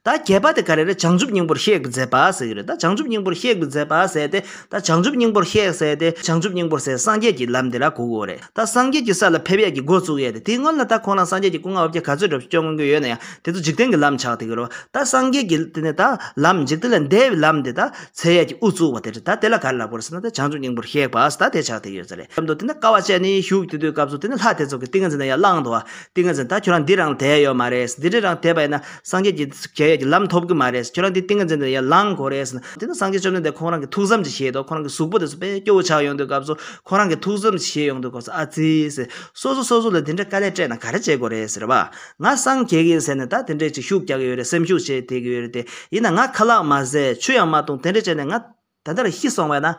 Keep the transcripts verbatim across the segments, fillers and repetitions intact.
ད་བརྒྱད་པ་དེ་ག་རེ་རེད། བྱང་ཆུབ་སྙིང་པོར་གཤེགས་པའི་མཛད་པ་ཟེར་གྱི་རེད། ད་བྱང་ཆུབ་སྙིང་པོར་གཤེགས་པའི་མཛད་པ་ཟེར་ཏེ། ད་བྱང་ཆུབ་སྙིང་པོར་གཤེགས་ཟེར་ཏེ། བྱང་ཆུབ་སྙིང་པོར་ཟེར་སངས་རྒྱས་ཀྱི་ལམ་དེ་ལ་གོ་དགོས་རེད། ད་སངས་རྒྱས་ཀྱི་ས་ལ་ཕེབས་ཡས་ཀྱི་འགོ་བཙུགས་ཡས་དེ། དེའི་སྔོན་ལ་ད་ཁོང་རང་སངས་རྒྱས་ཀྱི་སྐུ་ལྔ་བ་བརྒྱ་ག་ཚོད་འདྲ་བོ་སྐྱོང་མཁན་ཡོད་ན་ཡང་། དེ་ཚོ་འཇིག་རྟེན་གྱི་ལམ་ཆགས་བསྡད་ཀྱི་རེད་བ། ད་སངས་རྒྱས་ཀྱི་དེ་ནས་ད་ལམ། འཇིག་རྟེན་ལས་འདས་པའི་ལམ་དེ་ད་འཚོལ་ཡས་ཀྱི་དབུ་བཙུགས་པ་དེ་རེད། ད་དེ་ལ་ག་རེ་ལབ་དགོས་རེད་ཟེར་ན། ད་བྱང་ཆུབ་སྙིང་པོར་གཤེགས་པ་ཟེར་ད་དེ་ཆགས་བསྡད་ཡོད་ས་རེད། མཉམ་དུ་དེ་ནས་དཀའ་བ་སྤྱད་ནས་བཞུགས་བསྡད་དུས་སྐབས་སུ། དེ་ནས་ལྷ་དེ་ཚོ་གིས་ཏིང་ངེ་འཛིན་ལ་ཡར་ལངས་འདུག་བ། ཏིང་ངེ་འཛིན། ད་ཁྱོད་རང་འདི་རང་དེ་ཡོད་མ་རེད། འདི་འདྲ་རང་དེ་བ་ཡིན་ན། སངས་རྒྱས་ཀྱི་རྒྱལ་ཡས་ཀྱི་ལམ་ཐོབ་གི་མ་རེད། ཁྱོད་རང་འདི་ཏིང་ངེ་འཛིན་དེ་ཡར་ལངས་དགོས་རེད་ཟེར་ན། དེ་ནི་སངས་རྒྱས་བཅོམ་ལྡན་འདས་ཁོང་རང་གི་ཐུགས་བསམ་ཅིག་བཞེས་འདུག་ཁོང་རང་གི་གཟུགས་པོ་དེ་ཚོ་དཔེ་སྐྱོ་བོ་ཆགས་ཡོང་དུས་སྐབས་སུ། ཁོང་རང་གི་ཐུགས་བསམ་ཅིག་བཞེས་ཡོང་དུས་སྐབས་སུ། ཨ་ཙི་ཟེར། སོ་སོ་སོ་སོ་ལ་དེ་འདྲ་དཀའ་ལས་སྤྲད་ན་ག་རེ་བྱེད་དགོས་རེད་ཟེར་བ། ང་སངས་རྒྱས་ཀྱི་ཡིན་ཟེར་ནས་ད་དེ་འདྲས་ཅིག་ཤུགས་རྒྱག་གི་ཡོད་རེད། སེམས་ཤུགས་བྱེད་བསྡད་ཀྱི་ཡོད་རེད་དེ། ཡིན་ན་ང་ཁ་ལག་མ་ཟས། ཆུ་ཡང་མ་འཐུང་། དེ་འདྲ་བྱས་ནས་ང་ད་ལྟ་ར་ཤི་སོང་བས་ན།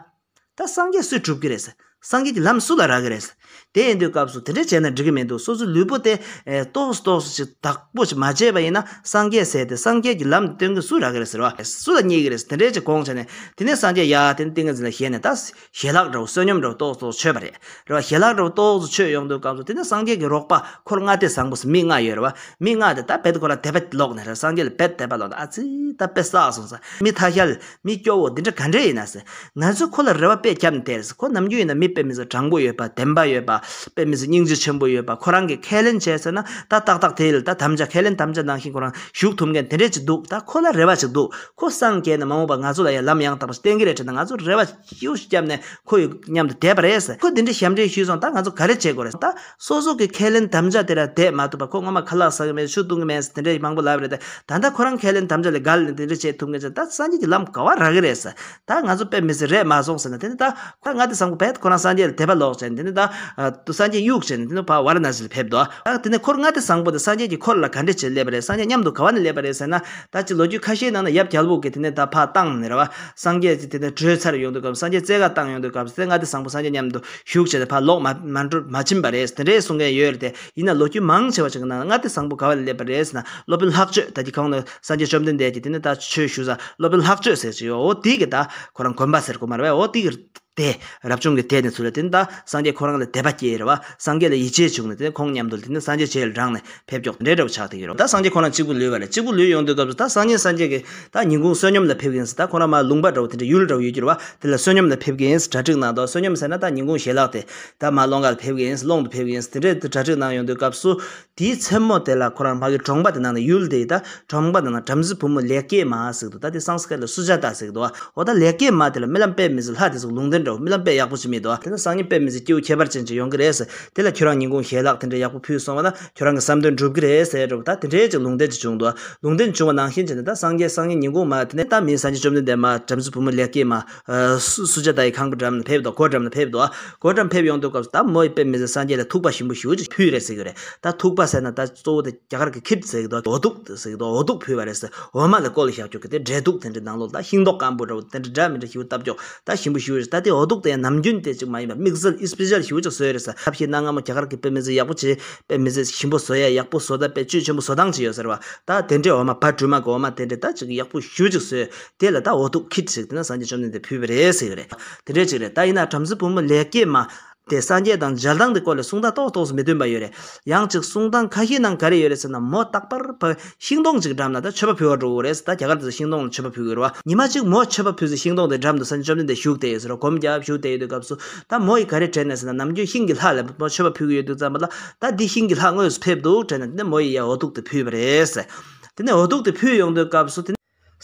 ད་སངས་རྒྱས་སུས་སྒྲུབ་ཀྱི་རེད། སངས་རྒྱས་ཀྱི་ལམ་སུ་ལ་རག་གི་རེད། དེ་ཡིན་དུས་སྐབས་སུ་དེ་འདྲ་བྱས་ན་འགྲིག་གི་མི་འདུག་སོ་སོའི་ལུས་པོ་དེ་ཨེ་ཏོག་ཙམ་ཏོག་ཙམ་ཅིག་བདག་པོ་ཅིག་མ་བྱས་པ་ཡིན་ན། སངས་རྒྱས་ཟེར་དེ། སངས་རྒྱས་ཀྱི་ལམ་སྟོན་མཁན་སུ་རག་གི་རེད་ཟེར་བ། སུ་ལ་རྙེད་ཀྱི་རེད། དེ་འདྲ་ཅིག་དགོངས་བྱས་ནས། དེ་ནས་སངས་རྒྱས་ཡར་དེ་ནས་ཏིང་ངེ་འཛིན་ལ་བཞེས་ནས། ད་ཞལ་ལག་འདྲ་བོ་བསོད་སྙོམས་འདྲ་བོ་ཏོག་ཙམ་ཏོག་ཙམ་མཆོད་པ་རེད། རེད་བ། ཞལ་ལག་འདྲ་བོ་ཏོག་ཙམ་མཆོད་ཡོང་དུས་སྐབས་སུ། དེ་ནས་སངས་རྒྱས་ཀྱི་རོགས་པ་འཁོར་ལྔ་སྡེ་བཟང་པོ་ཟེར་མི་ལྔ་ཡོད་རེད་བ། མི་ལྔ་དེ་ད་རྦད་ཁོ་ལ་དད་པ་ལོག་ནས། རེད། སངས་རྒྱས་ལ་རྦད་དད་པ་ལོག་ནས། ཨ་ཙི། ད་དཔེ་བསགས་སོང་ཟེར། མི་ཐ་ཤལ། མི་སྐྱོ་བོ་འདི་འདྲ་ག་འདྲ་ཡིན་ན་ཟེར། ང་ཚོས་ཁོ་ལ་རེ་བ་དཔེ་བརྒྱབ་ནས་བསྡད་རེད་ཟེར། ཁོ་ནམ་རྒྱུན་ཡིན་ན་མི་དཔེ་མི་སྲིད་དྲང་པོ་ཡོད་པ། བདེན་པ་ཡོད་པ། དཔེ་མི་སྲིད་སྙིང་རྗེ་ཆེན་པོ་ཡོད་པ། ཁོ་རང་གིས་ཁས་ལེན་བྱས་ཟེར་ན། ད་ཏག་ཏག་དེ་ལ་ད་དམ་བཅའ། ཁས་ལེན་དམ་བཅའ་ནང་བཞིན་ཁོ་རང་བཞུགས་ཐུབ་མཁན་དེ་འདྲས་ཅིག་འདུག་ད་ཁོ་ལ་རེ་བ་ཅིག་འདུག་ཁོ་སངས་རྒྱས་ནས་མ་འོངས་པ་ང་ཚོ་ལ་ཡང་ལམ་ཡང་དག་པ་ཞིག་བསྟན་གྱི་རེད་དྲན་ན། ང་ཚོ་རེ་བ་སྐྱིད་པོ་ཞིག་བརྒྱབ་ནས་ཁོ་ཡི་མཉམ་དུ་བསྡད་པ་རེད་ཟེར། ཁོས་འདི་འདྲ་ཞབས་འདྲེན་ཞུས་སོང་། ད་ང་ཚོ་ག་རེ་བྱེད་དགོས་རེད། ད་སོ་སོ་གི་ཁས་ལེན་དམ་བཅའ་དེ་ར་བསྡད་མ་ཐུབ་པ། ཁོ་སྔོན་མ་ཁ་ལག་ཟ་གི་མེད། ཆུ་འཐུང་གི་མེད་ཟེར་དེ་འདྲ་མང་པོ་ལབ་རེད་དེ། ད་ལྟ་ཁོ་རང་ཁས་ལེན་དམ་བཅའ་ལས་འགལ་ནས་དེ་འདྲ་བྱེད་ཐུབ་མཁན་ཅིག་ད་སངས་རྒྱས་ཀྱི་ལམ་ག་བ་རག་གི་རེད་ཟེར། ད་ང་ཚོ་དཔེ་མི་སྲིད་རེད་མ་སོང་ཟེར་ན། དེ་ནི་ད་ཁོ་ལྔ་སྡེ་བཟང་པོ་རྦད་ཁོ་རང་སངས་རྒྱས་ལ་དད་པ་ལོག་བྱས་ནས། དེ་ནི་ད་ཨ་སངས་རྒྱས་གཡུགས་བྱས་ནས། དེ་ནི་ཕར་ཝཱ་ར་ཎ་སི་ལ་ཕེབས་འདུག་ད་དེ་ནས་འཁོར་ལྔ་སྡེ་བཟང་པོ་དེ་སངས་རྒྱས་ཀྱི་འཁོར་ལ་ག་འདྲ་བྱས་སླེབས་པ་རེད། སངས་རྒྱས་མཉམ་དུ་ག་བ་ནས་སླེབས་པ་རེད་ཟེར་ན། ད་ཅི་ལོ་རྒྱུས་ཁ་ཤས་ནང་ན་ཡབ་རྒྱལ་པོ་གིས་དེ་ནས་ད་ཕར་བཏང་ནས་རེད་བ། སངས་རྒྱས་ཀྱིས་དེ་ནས་བྲོས་ཚར་ཡོང་དུས་སྐབས། སངས་རྒྱས་རྩེད་གར་བཏང་ཡོང་དུས་སྐབས་སུ། དེ་ལྔ་སྡེ་བཟང་པོ་སངས་རྒྱས་མཉམ་དུ་བཞུགས་བྱས་ནས་ཕར་ལོག་མ་མ་འགྲོ་མ་ཕྱིན་པ་རེད། དེ་འདྲའི་གསུང་མཁན་ཡོད་རེད་དེ། ཡིན་ན་ལོ་རྒྱུས་མང་ཆེ་བ་ཅིག་གི་ནང་ལྔ་སྡེ་བཟང་པོ་ག་བ་ལ་སླེབས་པ་རེད་ཟེར་ན། སློབ་དཔོན་ལྷག་སྤྱོད། ད་ཅི་གོང་ནས་སངས་རྒྱས་བཅོམ་ལྡན་འདས་ཀྱིས་དེ་ནས་ད་ཆོས་ཞུ་ས། སློབ་དཔོན་ལྷག་སྤྱོད་ཟེར་ཅིག་ཡོད། འོ་དེ་གིས་ད་ཁོ་རང་དགོན་པ་ཟེར་དགོས་མ་རེད་བས། འོ་དེ་གིས་དེ་རབ་བྱུང་གི་དེ་ནས་ཚུར་ལ་དེ་ནས་ད་སངས་རྒྱས་ཁོ་རང་ལ་དད་པ་སྐྱེས་རེད་བ། སངས་རྒྱས་ལ་ཡིད་ཆེས་བྱུང་ནས། དེ་ནས་ཁོང་མཉམ་དུ་དེ་ནས་སངས་རྒྱས་རྗེས་ལ་འབྲངས་ནས་ཕེབས་ཀྱོག་དེ་འདྲའི་འདྲ་བོ་ཆགས་བསྡད་ཀྱི་རེད། ད་སངས་རྒྱས་ཁོ་རང་གཅིག་པུ་ལུས་པ་རེད། གཅིག་པུ་ལུས་ཡོང་དུས་སྐབས་སུ། ད་སང་ཉིན་སངས་རྒྱས་ཀྱིས་ད་ཉིན་གུང་བསོད་སྙོམས་ལ་ཕེབས་ཀྱི་ཡིན་ཟེར། ད་ཁོ་རང་མར་ལུང་པ་འདྲ་བོ་དེ་འདྲ་ཡུལ་འདྲ་བོ་ཡོད་ཀྱི་རེད་བ། དེ་ལ་བསོད་སྙོམས་ལ་ཕེབས་ཀྱི་ཡིན་ཟེར་གྲ་སྒྲིག་གནང་འདུག་བསོད་སྙོམས་ཟེར་ན་ད་ཉིན་གུང་ཞལ་ལག་དེ། ད་མར་ཀློང་གར་ཕེབས་ཀྱི་ཡིན། སློང་དུ་ཕེབས་ཀྱི་ཡིན། དེ་འདྲའི་གྲ་སྒྲིག་གནང་ཡོང་དུས་སྐབས་སུ། དེའི་མཚན་མོ་དེ་ལ་ཁོ་རང་མ་གི་གྲོང་པ་དེ་ནང་ནས། ཡུལ་དེའི་ད་གྲོང་པ་དེ་ནང་བྲམ་ཟེ་བུ་མོ་ལེགས་སྐྱེས་མ་ཟེར་གྱི་འདུག་ད་དེ་སཾ་སྐྲྀཏ་ལ་སུ་ཇཱ་ཏ་ཟེར་གྱི་འདུག་འོ་ད་ལེགས་སྐྱེས་མ་དེ་ལ་རྨི་ལམ་དཔེ་མི་སྲིད་ལྷ་དེ་ཚོ་ལུང་བསྟན་འདྲ་བོ། རྨི་ལམ་དཔེ་ཡག་པོ་ཅིག་རྨིས་འདུག་དེ་ནས་སང་ཉིན་དཔེ་མི་སྲིད་སྐྱེ་བོ་ཁྱད་པར་ཅན་ཅིག་ཡོང་གི་རེད་ཟེར། དེ་ལ་ཁྱོད་རང་ཉིན་གུང་ཞལ་ལག་དེ་འདྲ་ཡག་པོ་ཕུལ་སོང་བ་ན། ཁྱོད་རང་གི་བསམ་དོན་འགྲུབ་ཀྱི་རེད་ཟེར་འདྲ་བོ། ད་དེ་འདྲའི་ཅིག་ལུང་བསྟན་ཅིག་བྱུང་འདུག་ལུང་བསྟན་བྱུང་བ་ནང་བཞིན་བྱས་ནས། ད་སངས་རྒྱས་སང་ཉིན་ཉིན་གུང་མ་དེ་ནས་ད་མི་སངས་རྒྱས་བཅོམ་ལྡན་འདས་མར་བྲམ་ཟེ་བུ་མོ་ལེགས་སྐྱེས་མ། ཨ། སུ་སུ་ཇཱ་ཏ་ཡི་ཁང་པའི་འགྲམ་ལ་ཕེབས་འདུག་སྒོ་འགྲམ་ལ་ཕེབས་འདུག་སྒོ་འགྲམ་ཕེབས་ཡོང་དུས་སྐབས་སུ། ད་མོ་ཡིས་དཔེ་མི་སྲིད་སངས་རྒྱས་ལ་ཐུག་པ་ཞིམ་པོ་ཞེ་པོ་ཅིག་ཕུལ་རེད་ཟེར་གྱི་རེད། ད་ཐུག་པ་ཟེར་ན་ད་གཙོ་བོ་དེ་རྒྱ་གར་གྱི་ཁིར་ཟེར་གྱི་འདུག་འོ་ཐུག་ཟེར་གྱི་འདུག་འོ་ཐུག་ཕུལ་བ་རེད་ཟེར། འོ་མ་ལ་བསྐོལ་བཞག་རྒྱུ་གི་དེ་འབྲས་ཐུག་དེ་འདྲའི་ནང་ལོགས་ད་ཤིང་ཏོག་སྐམ་པོ་འདྲ་བོ་དེ་འདྲ་འདྲ་མི་འདྲ་ཞེ་པོ་བཏབ་རྒྱུ། ད་ཞིམ་པོ་ཞེ་པོ་རེད། ད་དེ་འོ་ཐུག་དེ་ཡང་ནམ་རྒྱུན་དེ་ཅིག་མ་ཡིན་པ་དམིགས་བསལ་ཨི་སི་པེ་ཤལ་ཞེ་པོ་ཅིག་བཟོས་རེད་ཟེར། ཐབས་ཤེས་གནའ་སྔ་མོ་རྒྱ་གར་གྱི་དཔེ་མི་སྲིད་ཡག་པོ་བྱས། དཔེ་མི་སྲིད་ཞིམ་པོ་བཟོ་ཡ། ཡག་པོ་བཟོ་ད་དཔེ་བཅུད་ཆེན་པོ་བཟོ་སྟངས་ཅིག་ཡོད་ཟེར་བ། ད་དེ་འདྲའི་འོ་མ། བ་དྲུ་མ་གི་འོ་མ་དེ་འདྲ་ད་ཅིག་ཡག་པོ་ཞེ་པོ་ཅིག་བཟོས། དེ་ལ་ད་འོ་ཐུག་ཁིར་ཟེར། དེ་ནས་སངས་རྒྱས་བཅོམ་ལྡན་འདས་ཕུལ་བ་རེད་ཟེར་གྱི་རེད། དེ་འདྲའི་ཅིག་རེད། ད་ཡིན་ན་བྲམ་ཟེ་བུ་མོ་ལེགས་སྐྱེས་མ་དེ་སངས་རྒྱས་དང་མཇལ་སྟངས་དེ་སྐོར་ལ་གསུང་སྟངས་ཏོག་ཏོག་ཙམ་མི་མཐུན་པ་ཡོད་རེད། ཡང་ཅིག་གསུང་སྟངས་ཁ་ཤས་ནང་ག་རེ་ཡོད་རེད་ཟེར་ན། མོ་རྟག་པར་བ་ཤིང་སྡོང་ཅིག་འགྲམ་ན་ད་མཆོད་པ་ཕུལ་བར་འགྲོ་གི་རེད་ཟེར། ད་རྒྱ་གར་དེ་ཚོ་ཤིང་སྡོང་ལ་མཆོད་པ་ཕུལ་གྱི་རེད་བ། ཉི་མ་གཅིག་མོ་མཆོད་པ་ཕུལ་སའི་ཤིང་སྡོང་དེ་འགྲམ་དུ་སངས་རྒྱས་བཅོམ་ལྡན་འདས་བཞུགས་བསྡད་ཡོད་ཟེར་བ། སྒོམ་རྒྱབ་བཞུགས་བསྡད་ཡོད་དུས་སྐབས་སུ། ད་མོ་ཡིས་ག་རེ་དྲན་ནས་ཟེར་ན། ནམ་རྒྱུན་ཤིང་གི་ལྷ་ལ་མོ་མཆོད་པ་ཕུལ་གྱི་ཡོད་དུས་ཙམ་པ་ལ། ད་འདི་ཤིང་གི་ལྷ་དངོས་སུ་ཕེབས་འདུག་དྲན་ནས། དེ་ནས་མོ་ཡིས་ཡར་འོ་ཐུག་དེ་ཕུལ་བ་རེད་ཟེར། དེ་ནས་འོ་ཐུག་དེ་ཕུལ་ཡོང་དུས་སྐབས་སུ། དེ་ནས་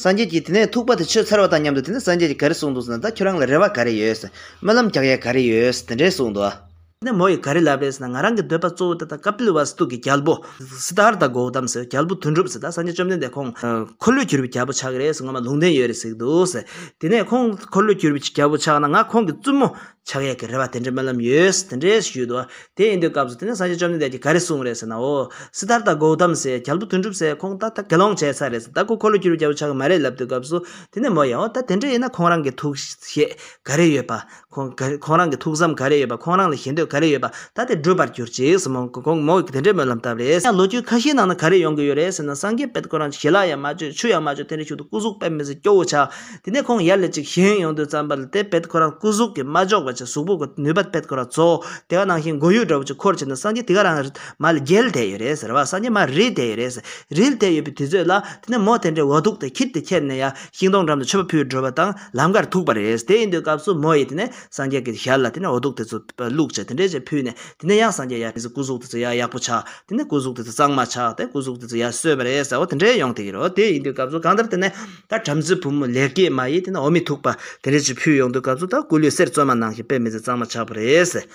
སངས་རྒྱས་ཀྱིས་དེ་ནས་ཐུག་པ་དེ་མཆོད་ཚར་བ་དང་མཉམ་དུ། དེ་ནས་སངས་རྒྱས་ཀྱིས་ག་རེ་གསུངས་འདུག་ཟེར་ན། ད་ཁྱོད་རང་ལ་རེ་བ་ག་རེ་ཡོད་ཟེར། སྨོན་ལམ་རྒྱག་ཡ་ག་རེ་ཡོད་ཟེར། དེ་འདྲས་གསུངས་འདུག་དེ་ནས་མོ་ཡིས་ག་རེ་ལབ་རེད་ཟེར་ན། ང་རང་གི་འདོད་པ་གཙོ་བོ་དེ་ད་ཀ་པིལ་ཝ་སྟུ་གི་རྒྱལ་པོ་སིདྡྷཱརྠ་གོ་ཏམ་ཟེར། རྒྱལ་པོ་དོན་གྲུབ་ཟེར། ད་སངས་རྒྱས་བཅོམ་ལྡན་འདས་ཁོང་འཁོར་ལོས་སྒྱུར་བའི་རྒྱལ་པོ་ཆགས་ཀྱི་རེད་ཟེར། སྔོན་མ་ལུང་བསྟན་ཡོད་རེད་ཟེར་གྱི་འདུག་ཟེར། དེ་ནས་ཁོང་འཁོར་ལོས་སྒྱུར་བའི་རྒྱལ་པོ་ཆགས་ན། ང་ཁོང་གི་བཙུན་མོ་ཆགས་ཡས་ཀྱི་རེ་བ་དེ་འདྲའི་སྨོན་ལམ་ཡོད་ཟེར། དེ་འདྲས་ཞུས་འདུག་དེ་ཡིན་དུས་སྐབས་སུ། དེ་ནས་སངས་རྒྱས་བཅོམ་ལྡན་འདས་ཀྱིས་ག་རེ་གསུངས་རེད་ཟེར་ན། འོ། སིདྡྷཱརྠ་གོ་ཏམ་ཟེར་རྒྱལ་པོ་དོན་གྲུབ་ཟེར་ཁོང་ད་ད་དགེ་སློང་བྱས་ཚར་རེད་ཟེར། ད་ཁོ་འཁོར་ལོས་སྒྱུར་བའི་རྒྱལ་པོ་ཆགས་ཀྱི་མ་རེད་ལབ་དུས་སྐབས་སུ། དེ་ནས་མོ་ཡང་། འོ་ད་དེ་འདྲ་ཡིན་ན་ཁོང་རང་གི་ཐུགས་བཞེད་ག་རེ་ཡོད་པ། ཁོང་ག་ཁོང་རང་གི་ཐུགས་བསམ་ག་རེ་ཡོད་པ། ཁོང་རང་ལ་ཞེ་འདོད་ག་རེ་ཡོད་པ། ད་དེ་འགྲུབ་པར་གྱུར་ཅིག་ཟེར། མོ་ཁོང་མོ་གིས་དེ་འདྲའི་སྨོན་ལམ་བཏབ་རེད། ཡང་ལོ་རྒྱུས་ཁ་ཤས་ནང་ན་ག་རེ་ཡོང་གི་ཡོད་རེད་ཟེར་ན། སངས་རྒྱས་རྦད་ཁོ་རང་ཞལ་ལག་ཡང་མ་མཆོད། ཆུ་ཡང་མ་མཆོད། དེ་འདྲ་བཞུགས་དུས་སྐུ་གཟུགས་དཔེ་མི་སྲིད་སྐྱོ་བོ་ཆགས། དེ་ནས་ཁོང་ཡར་ལ་ཅིག་བཞེངས་ཡོང་དུས་ཙམ་པ་ལ། དེ་རྦད་ཁོ་རང་སྐུ་གཟུགས་ཀྱིས་མ་ལྕོགས་ གཟུགས་པོ་གི་ནུས་པ་དཔེ་ཁོ་རང་རྫོགས། དེ་ག་ནང་བཞིན་མགོ་ཡུ་འདྲ་བོ་ཅིག་འཁོར་བྱས་ན་སངས་རྒྱས་དེ་ག་རང་མར་ལ་འགྱེལ་བསྡད་ཡོད་རེད་ཟེར་བ། སངས་རྒྱས་མར་རིལ་བསྡད་ཡོད་རེད་ཟེར། རིལ་བསྡད་ཡོད་པའི་དུས་ཚོད་ལ་དེ་ནས་མོ་དེ་འདྲའི་འོ་ཐུག་དེ་ཁྱེར་ཏེ་ཁྱེར་ནས་ཡར་ཤིང་སྡོང་འགྲམ་དུ་མཆོད་པ་ཕུལ་འགྲོ་བ་དང་ལམ་ཁར་ཐུག་པ་རེད། དེ་ཡིན་དུས་སྐབས་སུ་མོ་ཡིས་དེ་ནས་སངས་རྒྱས་ཀྱི་ཞལ་ལ་དེ་ནས་འོ་ཐུག་དེ་ཚོ་བླུགས་བྱས་དེ་འདྲས་བྱས་ཕུལ་ནས། དེ་ནས་ཡང་སངས་རྒྱས་ཡར་དེ་ཚོ་སྐུ་གཟུགས་དེ་ཚོ་ཡར་ཡག་པོ་ཆགས། དེ་ནས་སྐུ་གཟུགས་དེ་ཚོ་གཙང་མ་ཆགས་ཏེ་སྐུ་གཟུགས་དེ་ཚོ་ཡར་གསོས་པ་རེད་ཟེར་བ་དེ་འདྲས་ཡོང་བསྡད་ཀྱི་རེད། དེ་ཡིན་དུས་སྐབས་སུ་གང་ལྟར་དེ་ནས་ད་བྲམ་ཟེ་བུ་མོ་ལེགས་སྐྱེས་མ་ཡིས་དེ་ནས་འོ་མའི་ཐུག་པ་དེ་འདྲས་ཅིག་ཕུལ་ཡོང་དུས་སྐབས་སུ་ད་སྐུ་ལུས་གསེར་བཙོ་མ་ནང་བཞིན་དཔེ་མི་སྲིད་གཙང་མ་ཆགས་པ་རེད་ཟེར།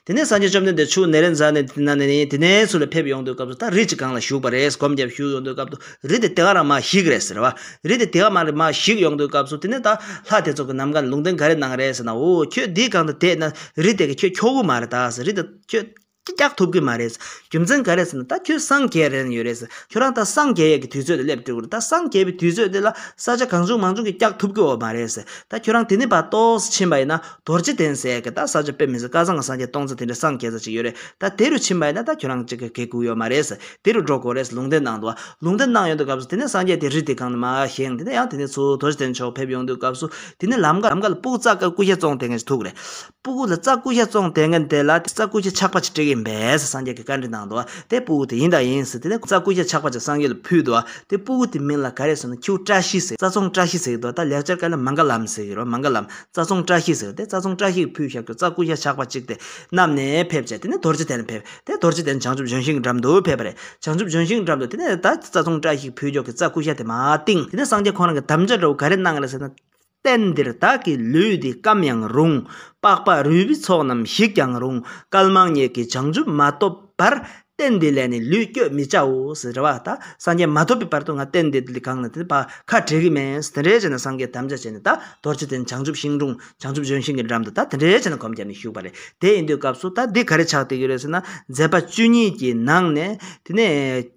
དེ་ནས་སངས་རྒྱས་བཅོམ་ལྡན་འདས་ཆུ་ནཻ་རཉྫ་ནའི་དེ་ན་ནས་དེ་ནས་ཚུར་ལ་ཕེབས་ཡོང་དུས་སྐབས་སུ་ད་རི་གཅིག་སྒང་ལ་བཞུགས་པ་རེད། སྒོམ་བརྒྱབ་བཞུགས་ཡོང་དུས་སྐབས་སུ་རི་དེ་དེ་ག་རང་མར་ཞིག་རེད་ཟེར་བ། རི་དེ་དེ་ག་མར་མར་ཞིག་ཡོང་དུས་སྐབས་སུ་དེ་ནས་ད་ལྷ་དེ་ཚོ་གི་ནམ་མཁའ་ལ་ལུང་བསྟན་ག་རེ་གནང་རེད་ཟེར་ན། འོ་ཁྱོད་འདིའི་སྒང་དུ་བསྡད་ན་རི་དེ་གིས་ཁྱོད་འཁྱོག་གི་མ་རེད་ད་ཟེར། རི་དེ་ཁྱོད་བཀྱག་ཐུབ་ཀྱི་མ་རེད། རྒྱུ་མཚན་ག་རེ་ཟེར་ན་ད་ཁྱོད་སངས་རྒྱས་རན་ཡོད་རེད་ཟེར། ཁྱོད་རང་ད་སངས་རྒྱས་ཡས་ཀྱི་དུས་ཚོད་དེ་སླེབས་འགྲོ་གི་རེད། ད་སངས་རྒྱས་པའི་དུས་ཚོད་དེ་ལ་ས་ཆ་གང་བྱུང་མང་བྱུང་གིས་བཀྱག་ཐུབ་ཀྱི་ཡོད་མ་རེད་ཟེར། ད་ཁྱོད་རང་དེ་ནས་ཕར་ཏོག་ཙམ་ཕྱིན་པ་ཡིན་ན་རྡོ་རྗེ་གདན་ཟེར་གི་ད་ས་ཆ་དཔེ་མི་སྲིད་སྐལ་བཟང་གི་སངས་རྒྱས་སྟོང་རྩ་དེ་འདྲ་སངས་རྒྱས་ས་ཅིག་ཡོད་རེད། ད་དེ་རུ་ཕྱིན་པ་ཡིན་ན་ད་ཁྱོད་རང་ཅིག་གི་གེ་སྒུག་ཡོད་མ་རེད་ཟེར། དེ་རུ་འགྲོ་དགོས་རེད་ཟེར་ལུང་བསྟན་གནང་འདུག་ལུང་བསྟན་གནང་ཡོང་དུས་སྐབས་སུ་དེ་ནས་སངས་རྒྱས་དེ་རི་དེ་སྒང་ནས་མར་བཞེངས། དེ་ནས་ཡང་དེ་ནས་ཚུར་རྡོ་རྗེ་གདན་ཕྱོགས་ཕེབས་ཡོང་དུས་སྐབས་སུ་དེ་ནས་ལམ་ཁ་ལམ་ཁ་ལ་སྤུ་གུ་རྩྭ་ཀ་ཀུ་ཤ་བཙོང་བསྡད་མཁན་ཞིག་ཐུག་རེད། སྤུ་གུ་ལ་རྩྭ་ཀུ་ཤ་བཙོང་བསྡད་མཁན་དེ་ལ་རྩྭ་ཀུ་ཤ་ཆག་པ་ཅིག་སྤྲད་ཀྱི་ཡིན་པས་ཟེར་སངས་རྒྱས་ཀྱིས་བཀའ་འདྲི་གནང་འདུག་དེ་སྤུ་གུ་དེ་ཡིན་དང་ཡིན་ཟེར། དེ་ནས་རྩྭ་ཀུ་ཤ་ཆག་པ་ཅིག་སངས་རྒྱས་ལ་ཕུལ་འདུག་དེ་སྤུ་གུ་དེ་མིང་ལ་ག་རེ་ཟེར་ན་ཁྱེའུ་བཀྲ་ཤིས་ཟེར། རྩྭ་བཙོང་བཀྲ་ཤིས་ཟེར་གྱི་འདུག་ད་ལེགས་སྦྱར་སྐད་ལ་མངྒ་ལམ་ཟེར་གྱི་རེད། མངྒ་ལམ། རྩྭ་བཙོང་བཀྲ་ཤིས་ཟེར་གྱི་དེ་རྩྭ་བཙོང་བཀྲ་ཤིས་ཕུལ་བཞག་རྒྱུ་རྩྭ་ཀུ་ཤ་ཆག་པ་ཅིག་དེ་བསྣམས་ནས་ཕེབས་བྱས་དེ་ནས་རྡོ་རྗེ་གདན་ཕེབས། དེ་རྡོ་རྗེ་གདན་བྱང་ཆུབ་ལྗོན་ཤིང་གི་འགྲམ་དུ་ཕེབས་པ་རེད། བྱང་ཆུབ་ལྗོན་ཤིང་གི་འགྲམ་དུ་དེ་ནས་ད་རྩྭ་བཙོང་བཀྲ་ཤིས་ཕུལ་ཕྱོགས་ཀྱི་རྩྭ་ཀུ་ཤ་དེ་མར་བཏིང་། དེ་ནས་སངས་རྒྱས་ཁོང་རང་གི་དམ་བཅའ་འདྲ་བོ་ག་རེ་གནང་རེད་ཟེར་ན། རྟེན་འདིར་བདག་གི་ལུས་འདི་སྐམ་ཡང་རུང་། པགས་པ་རུས་པའི་ཚོགས་རྣམས་ཞིག་ཀྱང་རུང་། སྐལ་མང་ཉིད་ཀྱིས་བྱང་ཆུབ་མ་ཐོབ་བར། རྟེན་འདི་ལས་ནི་ལུས་བསྐྱོད་མི་བྱའོ་ཟེར་བ། ད་སངས་རྒྱས་མ་ཐོབ་པའི་བར་དུ་ང་རྟེན་འདི་ལས་གང་ན་དེ་ཕར་ཁ་བྲལ་གྱི་མེད། དེ་འདྲའི་བྱས་ནས་སངས་རྒྱས་དམ་བཅའ་བྱས་ནས་ད་རྡོ་རྗེ་གདན་བྱང་ཆུབ་ཤིང་དྲུང་བྱང་ཆུབ་ལྗོན་ཤིང་གི་འགྲམ་དུ་ད་དེ་འདྲའི་བྱས་ནས་སྒོམ་བརྒྱབ་ནས་བཞུགས་པ་རེད། དེ་ཡིན་དུས་སྐབས་སུ་ད་འདི་ག་རེ་ཆགས་བསྡད་ཀྱི་རེད་ཟེར་ན། མཛད་པ་བཅུ་གཉིས་ཀྱི་ནང་ནས་དེ་ནས་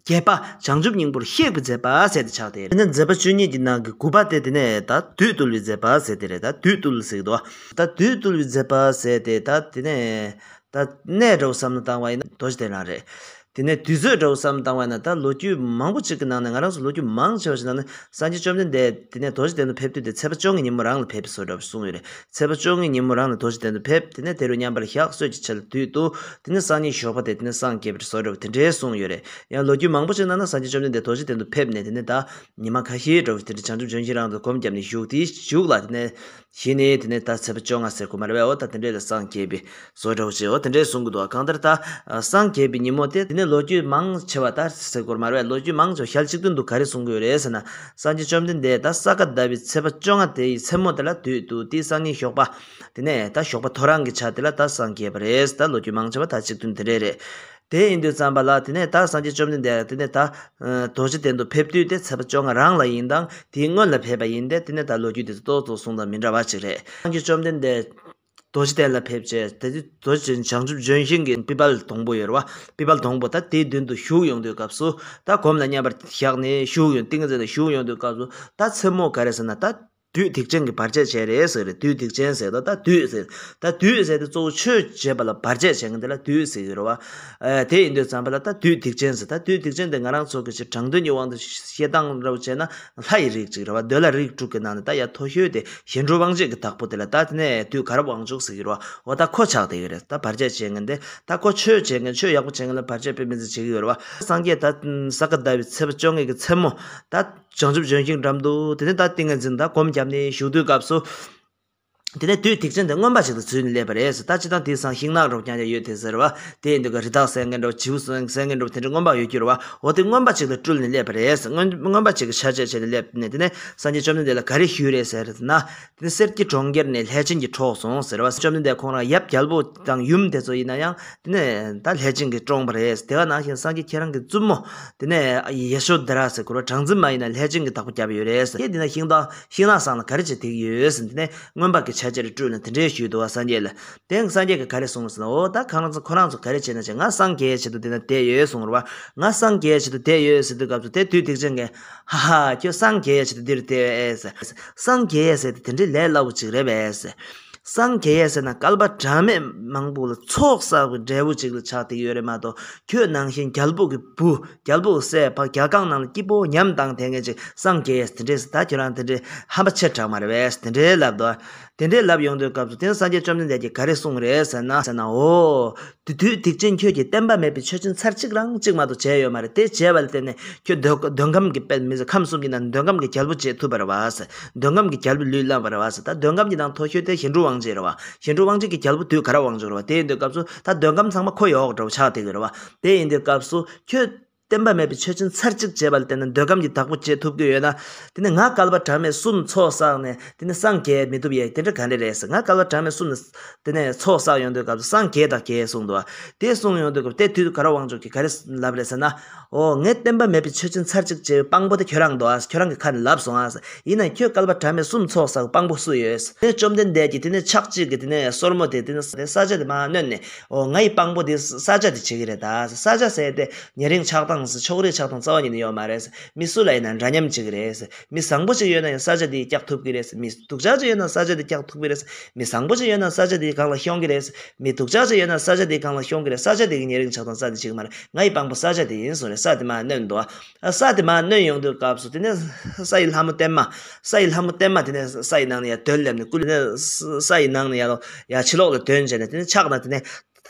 བརྒྱད་པ་བྱང་ཆུབ་སྙིང་པོར་གཤེགས་པའི་མཛད་པ་ཟེར་ཏེ་ཆགས་ཏེ། དེ་ནས་མཛད་པ་བཅུ་གཉིས་ཀྱི་ནང་གི་དགུ་པ་དེ་དེ་ནས་ད་བདུད་བཏུལ་བའི་མཛད་པ་ཟེར་ཏེ་རེད། ད་བདུད་བཏུལ་ཟེར་གྱི་འདུག་ད་བདུད་བཏུལ་བའི་མཛད་པ་ཟེར་ཏེ་ད་དེ་ནས་ད་གནས་འདྲ་བོ་བསམ་བློ་བཏང་བ་ཡིན་ན་རྡོ་རྗེ་གདན་རང་རེད། དེ་ནས་དུས་ཚོད་འདྲ་བོ་བསམ་བློ་བཏང་བ་ཡིན་ན་ད་ལོ་རྒྱུས་མང་པོ་ཅིག་གི་ནང་ནས་ང་རང་ཚོ་ལོ་རྒྱུས་མང་ཆེ་བ་ཞིག་ནང་ནས་སངས་རྒྱས་བཅོམ་ལྡན་འདས་དེ་ནས་རྡོ་རྗེ་གདན་དུ་ཕེབས་དུས་དེ་ཚེས་པ་བཅོ་ལྔའི་ཉིན་མོ་རང་ལ་ཕེབས་པའི་བཟོ་འདྲ་བོ་གསུངས་ཡོད་རེད། ཚེས་པ་བཅོ་ལྔའི་ཉིན་མོ་རང་ལ་རྡོ་རྗེ་གདན་དུ་ཕེབས། དེ་ནས་དེ་རུ་མཉམ་པར་བཞག་གསོལ་གྱི་ཆེད་ལ་དུས་དུ་དེ་ནས་སང་ཉིན་ཞོགས་པ་དེ་དེ་ནས་སངས་རྒྱས་པའི་བཟོ་འདྲ་བོ་དེ་འདྲའི་གསུངས་ཡོད་རེད། ཡང་ལོ་རྒྱུས་མང་པོ་ཞིག་ནང་ན་སངས་རྒྱས་བཅོམ་ལྡན་འདས་རྡོ་རྗེ་གདན་དུ་ཕེབས་ནས་དེ་ནས་ད་ཉི་མ་ཁ་ཤས་འདྲ་བོ་དེ་འདྲ་བྱང་ཆུབ་ལྗོན་ཤིང་རང་དུ་སྒོམ་བརྒྱབ་ནས་བཞུགས། དེའི་གཞུག་ལ་དེ་ནས་གཞི་ནས་དེ་ནས་ད་ཚེས་པ་བཅོ་ལྔ་ཟེར་དགོས་མ་རེད་པས། འོ་ད་དེ་འདྲས་ལ་སངས་རྒྱས་པའི་བཟོ་འདྲ་བོ་ཅིག་འོ་དེ་འདྲས་གསུང་གི་འདུག་གང་ལྟར་ད་སངས་རྒྱས་པའི་ཉིན་མོ་དེ་དེ་ནས་ལོ་རྒྱུས་མང་ཆེ་བ་ད་ཟེར་དགོས་མ་རེད་པས། ལོ་རྒྱུས་མང་ཆེ་བ་ཞལ་གཅིག་བདུན་དུ་ག་རེ་གསུང་གི་ཡོད་རེད་ཟེར་ན། སངས་རྒྱས་བཅོམ་ལྡན་འདས་ད་ས་ག་ཟླ་བའི་ཚེས་པ་བཅོ་ལྔ་དེ་ཡི་མཚན་མོ་དེ་ལ་དུས་དུ་དེའི་སང་ཉིན་ཞོགས་པ་དེ་ནས་ད་ཞོགས་པ་ཐོ་རངས་ཀྱི་ཆ་དེ་ལ་ད་སངས་རྒྱས་པ་རེད། ད་ལོ་རྒྱུས་མང་ཆེ་བ་ད་གཅིག་བདུན་དེ་འདྲས་རེད། དེ་ཡིན་དུས་ཙམ་པ་ལ་དེ་ནས་ད་སངས་རྒྱས་བཅོམ་ལྡན་འདས་དེ་ནས་ད་རྡོ་རྗེ་གདན་དུ་ཕེབས་དུས་དེ་ཚེས་པ་བཅོ་ལྔ་རང་ལ་ཡིན་དང་དེའི་སྔོན་ལ་ཕེབས་པ་ཡིན་ཏེ་དེ་ནས་ད་ལོ་རྒྱུས་དེ་ཚོ་ཏོག་ཙམ་གསུང་དང་མི་འདྲ་བ་ཅིག་རེད། སངས་རྒྱས་བཅོམ་ལྡན་འདས་རྡོ་རྗེ་གདན་ལ་ཕེབས་བྱས་དེ་དུས་རྡོ་རྗེ་བྱང་ཆུབ་ལྗོན་ཤིང་གི་པི་པལ་སྡོང་པོ་ཡོད་རེད་པ། པི་པལ་སྡོང་པོ་ད་དེའི་མདུན་དུ་བཞུགས་ཡོང་དུས་སྐབས་སུ་ད་སྒོམ་ལ་མཉམ་པར་བཞག་ནས་བཞུགས་ཡོང་ཏིང་ངེ་འཛིན་ལ་བཞུགས་ཡོང་དུས་སྐབས་སུ་ད་མཚན་མོ་ག་རེ་ཟེར་ན་ད། བདུད་སྡིག་ཅན་གྱིས་བར་ཆད་བྱས་རེད་ཟེར་རེད། བདུད་སྡིག་ཅན་ཟེར་ད་ད་བདུད་ཟེར། ད་བདུད་ཟེར་དེ་གཙོ་བོ་ཆོས་བྱེད་པ་ལ་བར་ཆད་བྱེད་མཁན་དེ་ལ་བདུད་ཟེར་གྱི་རེད་བ། ཨ་དེ་ཡིན་དུས་ཙམ་པ་ལ་ད་བདུད་སྡིག་ཅན་ཟེར། ད་བདུད་སྡིག་ཅན་དེ་ང་རང་ཚོ་གི་ཅིག་དྲང་དོན་གྱི་དབང་དུ་བཤད་སྟངས་འདྲ་བོ་བྱས་ན་ལྷ་ཡི་རིགས་ཅིག་རེད་བ། འདོད་ལྷ་རིགས་དྲུག་གི་ནང་ནས་ད་ཡ་མཐོ་ཤོས་དེ་གཞན་འཕྲུལ་དབང་བྱེད་ཀྱི་བདག་པོ་དེ་ལ་ད་དེ་ནས་བདུད་གར་དབང་ཕྱུག་ཟེར་གྱི་རེད་བ། འོ་ད་ཁོ་ཆགས་བསྡད་ཡོད་རེད། ད་བར་ཆད་བྱེད་མཁན་དེ་ད་ཁོ་ཆོས་བྱེད་མཁན་ཆོས་ཡག་པོ་བྱེད་མཁན་ལ་བར་ཆད་དཔེ་མི་སྲིད་བྱེད་ཀྱི་ཡོད་རེད་བ། སངས་རྒྱས་ད་ས་ག་ཟླ་བའི་ཚེས་པ་བཅོ་ལྔ་གི་མཚན་མོ་ད། བྱང་ཆུབ་ལྗོན་ཤིང་འགྲམ་དུ་དེ་ནས་ད་ཏིང་ངེ་འཛིན་ད་སྒོམ་བརྒྱབ་ནས་བཞུགས་དུས་སྐབས་སུ། དེ་ནས་བདུད་སྡིག་ཅན་དེ་རྔོན་པ་ཞིག་ཏུ་འཛུལ་ནས་སླེབས་པ་རེད། ད་སྤྱིར་བཏང་དེང་སང་ཤིང་ནགས་འདྲ་བོ་རྐྱང་རྐྱང་ཡོད་དེ་ཟེར་བ། དེ་ཡིན་དུས་ཀ་རི་དྭགས་བསད་མཁན་འདྲ་བོ་བྱིའུ་བསད་མཁན་འདྲ་བོ་དེ་འདྲ་རྔོན་པ་ཡོད་ཀྱི་རེད་བ། འོ་དེ་རྔོན་པ་ཅིག་ལ་སྤྲུལ་ནས་སླེབས་པ་རེད། རྔོན་རྔོན་པ་ཅིག་གི་ཆ་བྱད་བྱས་ནས་སླེབས་ནས་དེ་ནས་སངས་རྒྱས་བཅོམ་ལྡན་འདས་ལ་ག་རེ་ཞུས་རེད་ཟེར་ན། དེ་ནས་གསེར་གྱི་གྲོང་ཁྱེར་ནས་ལྷས་བྱིན་གྱིས་འཕྲོག་སོང་ཟེར་བ། བཅོམ་ལྡན་འདས་ཁོང་རང་ཡབ་རྒྱལ་པོ་དང་ཡུམ་དེ་ཚོ་ཡིན་ན་ཡང་དེ་ནས་ད་ལྷས་བྱིན་གྱིས་བཀྲོངས་པ་རེད། དེ་ག་ནང་བཞིན་སངས་རྒྱས་ཁྱེད་རང་གི་བཙུན་མོ་དེ་ནས་ཡ་ཤོ་དྷ་ར་ཟེར་ཁོ་རང་གྲངས་འཛིན་མ་ཡིན་ན་ལྷས་བྱིན་གྱིས་བདག་པོ་བརྒྱབ་ཡོད་རེད་ཟེར། དེ་ནས་ཤིང་ནགས་ཤིང་ནགས་སྒང་ལ་ག་རེ་བྱེད་བསྡད་ཀྱི་ཡོད་ཟེར། དེ་ནས་རྔོན་པ་གི་ཆ་བྱད་ལ་སྤྲུལ་ནས་དེ་འདྲས་ཞུས་འདུག་བ་སངས་རྒྱས་ལ། དེ་སངས་རྒྱས་ཀྱིས་ག་རེ་གསུངས་ཟེར་ན། འོ་ད་ཁོ་རང་ཚོ་ཁོ་རང་ཚོ་ག་རེ་བྱེད་ན་བྱེད། ང་སངས་རྒྱས་ཆེད་དུ་འདི་ན་བསྡད་ཡོད་གསུངས་རེད་བ། ང་སངས་རྒྱས་ཆེད་དུ་བསྡད་ཡོད་ཟེར་དུས་སྐབས་སུ་དེ་བདུད་སྡིག་ཅན་གྱིས་ཧ་ཧ་ཁྱོད་སངས་རྒྱས་ཆེད་དུ་འདིར་བསྡད་ཟེར། སངས་རྒྱས་ཟེར་དེ་དེ་འདྲའི་ལས་སླ་བོ་ཅིག་རེད་པས་ཟེར། སངས་རྒྱས་ཟེར་ན་བསྐལ་པ་གྲངས་མེད་མང་པོ་ལ་ཚོགས་བསགས་པའི་འབྲས་བུ་ཅིག་ལ་ཆགས་བསྡད་ཡོད་རེད་མ་གཏོགས། ཁྱོད་ནང་བཞིན་རྒྱལ་པོ་གི་བུ། རྒྱལ་པོ་གི་སྲས། ཕ་རྒྱལ་ཁང་ནང་ལ་སྐྱིད་པོ་ཉམས་བཏང་བསྡད་མཁན་ཅིག་སངས་རྒྱས་དེ་འདྲས་ཟེར། ད་ཁྱོད་རང་དེ་འདྲས་ཧམ་པ་ཆེ་དྲགས་མ་རེད་པས། དེ་འདྲས་ལབ་འདུག་དེ་འདྲས་ལབ་ཡོང་དུས་སྐབས་སུ་དེ་ནས་སངས་རྒྱས་བཅོམ་ལྡན་འདས་ཀྱིས་ག་རེ་གསུངས་རེད་ཟེར་ན། ཟེར་ན། འོ། དེ་དུས་སྡིག་ཅན་ཁྱོད་ཀྱིས་བསྟན་པ་མེད་པའི་ཆོས་ཅན་ཚར་གཅིག་རང་གཅིག་མ་གཏོགས་བྱས་ཡོད་མ་རེད། དེ་བྱས་པ་ལ་བརྟེན་ནས་ཁྱོད་འདོད་འདོད་ཁམས་ཀྱི་དཔེ་མི་ཟེར། ཁམས་གསུམ་གྱི་ནང་འདོད་ཁམས་ཀྱི་རྒྱལ་པོ་བྱེད་ཐུབ་པ་རེད་བ་ཟེར། འདོད་ཁམས་ཀྱི་རྒྱལ་པོའི་ལུས་བླངས་པ་རེད་བ་ཟེར། ད་འདོད་ཁམས་ཀྱི་ནང་མཐོ་ཤོས་དེ་གཞན་འཕྲུལ་དབང་བྱེད་རེད་བ། གཞན་འཕྲུལ་དབང་བྱེད་ཀྱི་རྒྱལ་པོ་དུས་ག་ར་དབང་ཕྱུག་རེད་བ། དེ་ཡིན་དུས་སྐབས་སུ་ད་འདོད་ཁམས་ཚང་མ་ཁོ་ཡོད་འདྲ་བོ་ཆགས་བསྡད་ཀྱི་རེད་བ། དེ་ཡིན་དུས་སྐབས་སུ་ཁྱོད། བསྟན་པ་མེད་པའི་ཆོས་ཅན་ཚར་གཅིག་བྱས་པ་ལ་བརྟེན་ནས་འདོད་ཁམས་ཀྱི་བདག་པོ་བྱེད་ཐུབ་ཀྱི་ཡོད་ན། དེ་ནས་ང་བསྐལ་པ་གྲངས་མེད་གསུམ་ཚོགས་བསགས་ནས་དེ་ནས་སངས་རྒྱས་མི་ཐུབ་ཡས་དེ་འདྲ་ག་འདྲ་རེད་ཟེར། ང་བསྐལ་པ་གྲངས་མེད་གསུམ་ནས་དེ་ནས་ཚོགས་བསགས་ཡོང་དུས་སྐབས་སུ་སངས་རྒྱས་དང་རྒྱས་གསུངས་འདུག་བ། དེ་གསུངས་ཡོང་དུས་སྐབས་དེ་དུས་ག་ར་དབང་ཕྱུག་གིས་ག་རེ་ལབ་རེད་ཟེར་ན། འོ། ངས་བསྟན་པ་མེད་པའི་ཆོས་ཅན་ཚར་གཅིག་བྱས་པའི་དཔང་པོ་དེ་ཁྱོད་རང་འདུག་ཨ། ཁྱོད་རང་གི་ཁ་ནས་ལབ་སོང་ཨ། ཡིན་ན་ཁྱོད་བསྐལ་པ་གྲངས་མེད་གསུམ་ཚོགས་བསགས་པའི་དཔང་པོ་སུ་ཡོད་ཟེར། དེ་བཅོམ་ལྡན་འདས་ཀྱིས་དེ་ནས་ཕྱག་གཅིག་གིས་དེ་ནས་སོར་མོ་དེ་དེ་ནས་ས་ཆ་དེ་མར་བསྣུན་ནས། འོ། ང་ཡི་དཔང་པོ་དེ་ས་ཆ་དེ་བྱེད་ཀྱི་རེད་ད། ས་ཆ་ཟེར་དེ། ཉེ་རིང་ཆགས་སྡང་ཟེར་ཕྱོགས་རིས་ཆགས་སྡང་རྩ་བ་ཉིད་ནས་ཡོད་མ་རེད། མི་སུ་ལ་ཡིན་ན་འདྲ་མཉམ་བྱེད་ཀྱི་རེད། མི་བཟང་པོ་ཅིག་ཡོད་ན་ཡང་ས་ཆ་དེས་བཀྱག་ཐུབ་ཀྱི་རེད། མི་སྡུག་ཅག་ཅིག་ཡོད་ན་ས་ཆ་དེས་བཀྱག་ཐུབ་ཀྱི་རེད། མི་བཟང་པོ་ཅིག་ཡོད་ན་ས་ཆ་དེའི་སྒང་ལ་ཤོང་གི་རེད། མི་སྡུག་ཅག་ཅིག་ཡོད་ན་ས་ཆ་དེའི་སྒང་ལ་ཤོང་གི་རེད། ས་ཆ་དེ་གི་ཉེ་རིང་ཆགས་སྡང་རྩ་ནས་བྱེད་ཀྱི་མ་རེད། ང་ཡི་དཔང་པོ་ས་ཆ་དེ་ཡིན་གསུངས་རེད། ས་དེ་མར་བསྣུན་འདུག་ཨ། ས་དེ་མར་བསྣུན་ཡོང་དུས་སྐབས་སུ་དེ་ནས་ས་ཡི་ལྷ་མོ་བརྟན་མ། ས་ཡི་ལྷ་མོ་བརྟན་མ་དེ་ནས་ས་ཡི་ནང་ནས་ཡར་དོན་སླེབས་ནས། ཀུ་ལི་ནས་ས་ཡི་ནང་ནས་ཡར་ལོག་ཡར་ཕྱི་ལོགས་ལ་དོན་བྱས་ནས། དེ་ནས་ཕྱག་ན་དེ་ནས།